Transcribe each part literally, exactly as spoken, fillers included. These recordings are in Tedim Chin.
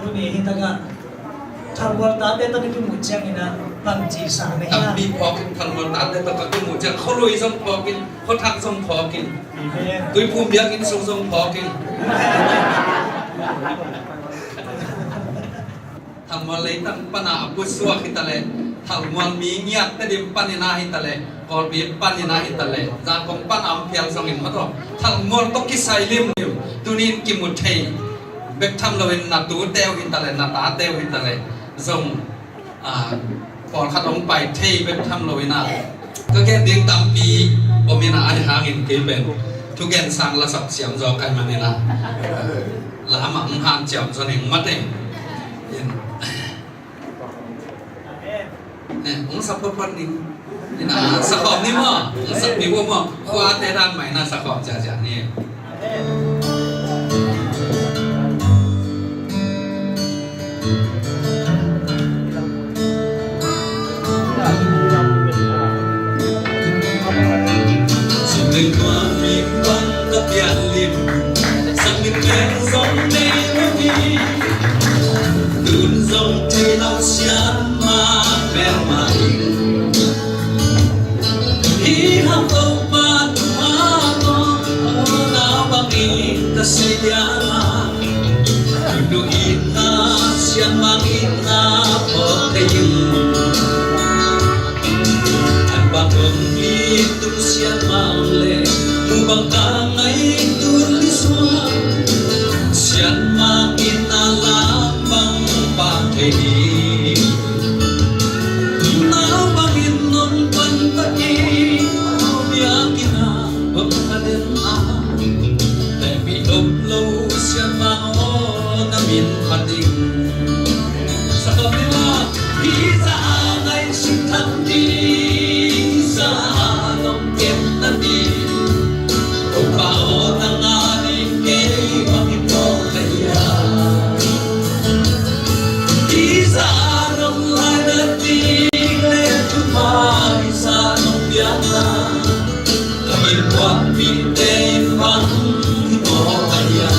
Mi hi takah thalmual tate tawh na kimuh ciangin ah bangci sa na hia? Tampi phawkin thalmual tate tawh ka kimuh ciang khualui zong phawkin khuathak zong phawkin tuiphum biakinn sung zong phawkin thalmual leitang pana a pusuak hi taleh thalmual mi ngiat Tedim panin ah hi taleh Kawlpi panin ah hi taleh Zangkong pana om phial zongin mataw thalmual tawh kisai limlim tunin kimu thei bek tham loin na tute uh hi taleh na tate uh hi taleh zong pawlkhat hong pai thei bek tham loin ah ka gen ding tampi om in ah ahi hangin kei pen thugen sang lasak siam zaw kai manin ah lam ah hong hanciam zaw ning mate. Hong sa photphot ning. Ina sa khawm ni maw? Hong sa pi maw? Khuate dan mah ina sa khawm ciacia ni. Sing leng tua mi bang ka pian lim. Sang min meng zong nei lo hi. Tun zong thei lo sian ma mel ma ing. Hi hang Topa tu ma ko, na bangin ka sei dia ma. Tunu in na sian mang in na pawt thei in. An bang om hi tung sian mang le, mu bang ka ngai tun suak. Sian mang in na lam bang pah thei hi. Nau bangin nong pan ta hi, biakinn ah bang ka den a. Teh mi dom lo sian mang aw na min phat ding. Sa khawm ni maw? Hi za a ngai sing thang ding, za a nong kem na ding. Topa aw nang a ding kei bang hi maw ka hia. Hi za a nong lai na ding le tu pa hi za nong piak na. Ka innkuanpihte in bang hi maw ka hia.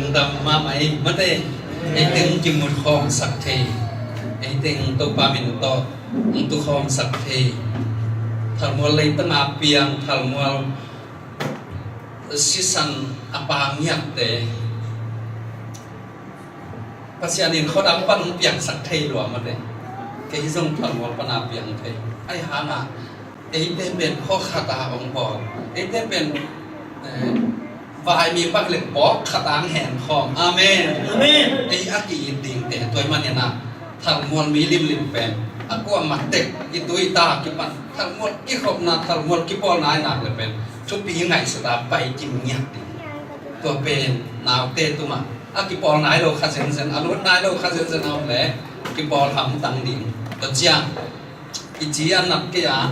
Dam mahmah ei, mate. Ei teng kimu khawmsak thei, ei teng Topa min tawh hong tu khawmsak thei, thalmual leitang a piang, thalmual sisan a pang ngiatte Pasian in khuadang pan hong piangsak thei lua, mate. Kei zong thalmual pan a piang thei. Ahih hangin eite pen khua khat a hong bawl, eite pen, eh, vai mi bang leh bawk khat a hong hen khawm. Amen. Amen. Ei a ki-it dingte, tua ahih manin ah thalmual mi limlim pen a kuamah tek i tu i ta kipan thalmual kikhopna, thalmual kipawlna i nak leh pen thupi ngaihsut a pai kim ngiat ding. Tua pen naute tungah a kipawl nai lo kha zenzen, a lut nai lo kha zenzen a om leh kipawl hamtang ding. Tua ciang i ci a nat kei a,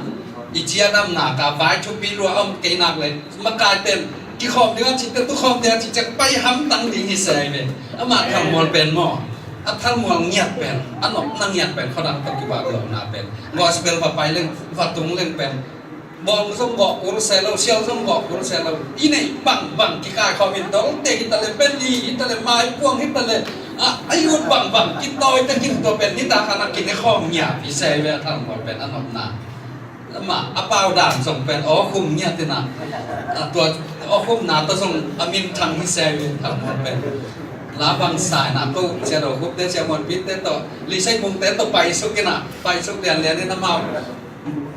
i ci a dam nak a, vai thupi lua a om kei nak leh makaite in kikhawm ding a cihte, tukhawmte a cih ciang pai hamtang ding hi se ve. Amah thalmual pen maw, a thalmual ngiat pen, a nopna ngiat pen, khuadang tawh kibang lohna pen, gospel va pai leng, va tung leng pen, bawng zong gawh kul se lo, sial zong gawh kul se lo. I neih bangbang kikaikhawm in, dolte hi ta leh, pen hi ta leh, maipuang hi ta leh, a, a ut bangbang kitawi tek in, tua pen nitak khat a kine khawm ngiat hi se ve, a thalmual pen a nopna. Amah a pau dan zong pen aw khum ngiat in ah, a, tua aw khumna tawh zong a minthang hi se ve, a thalmual pen. La bang sa in ah, ko Sia Do Khup te, Sia Muan Pit te tawh, Li Sai Mung te tawh paisuk in ah, paisuk lianlian in amau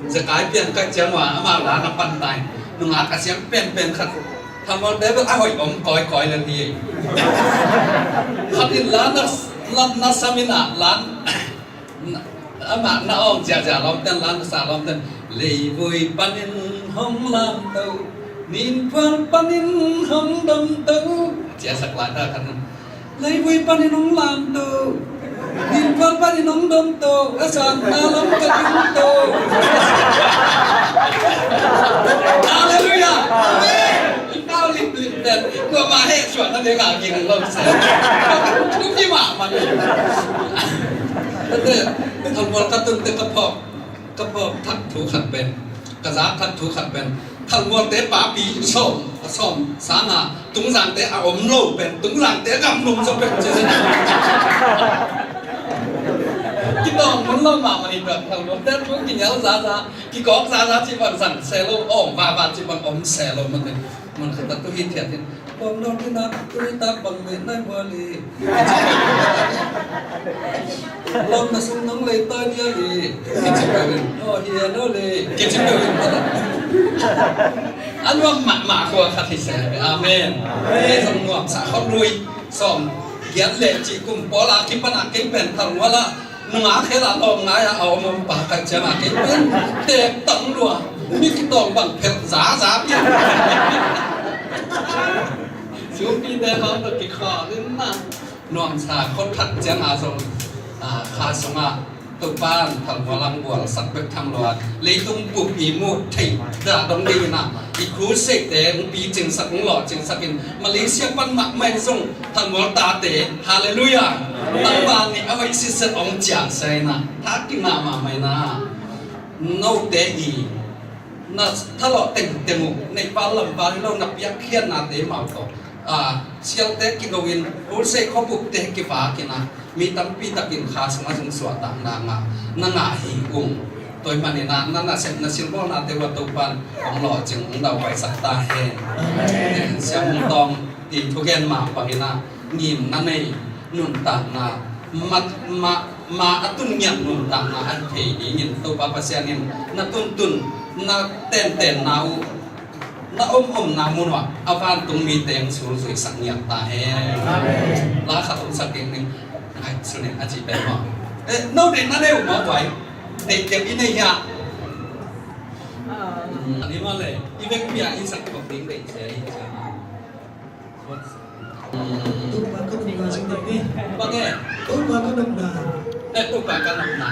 zekai pian khat ciang ua, amau la na pan tai. Nungak a siam penpen khat, thalmualte bel a hoih om kawikawi lel hi. Khat in la na, la na sam in ah, la na, amah na awng ziahziah lawmten, la na sa lawmten, leivui panin hong lamto, ninphual panin hong domto, ciahsak lai ta khat in. Leivui panin hong lamto, ninphual panin hong domto, a sanna lam ka dingto. Halleluiah. Amen. I pau limlim den, kuamah hehsuahna ding a ging lo se. Thupi mahmah. Ate, thalmual ka tunte ka phawk, ka phawk thak thu khat pen, ka zak thak thu khat pen, thalmualte papi sawm, a sawm sang a, tungzangte a om lo pen, tungzangte a gamlum zaw pen ci. Kidawng mun lo mahmah hi tua, thalmualte thu kinial zaza, kikawk zaza ci bang zang se lo, awng vava ci bang om se lo mate. Mun khat a tu hi thiat in, kawm dawn in ah, tu hi tak bang meh nai bua li. Lawm na sung nong lei tai dia li. Kici peuh in, aw hi a lo li. Kici peuh in. A nuam mahmah khua khat hi se. Amen. Amen. Ei zong nuamsa khawm lui. Sawm giat le cih kum pawl a kipan a kei pen thalmual a nungak khel a lawm ngai a a om om pa khat ciang a kei pen tek tang lua. Mi kitawng bang phelh zaza pian. Sumpi te bang tawh kikhawl in na. Nuamsa khua thak ciang a zong, a, kha sungah Topa'n thalmual hong bualsak bek tham lo a, leitung bup i muh theih dah dong dingin ah, i crusade te hong picingsak, hong lawhcingsak in, Malaysia pan mahmah in zong thalmual tate, halleluiah, tangval nih a hoih sitset hong ciah sa in ah, tha kingah mahmah in ah, note i na thalawh tengteng uh, neihval lamval hi lo na piakkhiatnate mau tawh, a, sialte kido in, crusade khuabupte kivak in ah, mi tampi takin kha sungah zong suahtakna ngah, na ngah hi ung. Tua ahih manin ah, na nasepna silbawlnate uh a Topa'n hong lawhcing, hong daupaisak ta hen. Siam Hung Tawng i thugen mah bangin ah, ngimna nei, nuntakna, ma, ma, ma a tun ngiat nuntakna a hi thei dingin Topa Pasian in na tuntun, na tentenna uh, na omomna mun uah a vantung mite hong sulzuisak ngiat ta hen. Amen. La khat hong sak ding ning. Ai, sunin a ci pen maw. Eh, no deih na leu maw, pai. Deih deuh i nei hiah. Hmm, a ni maw le. I vekpi-a i sak khop ding deih sia i cia. Topa ka nopna sing ding ni. Bang e? Topa ka nopna. Eh, Topa ka nopna.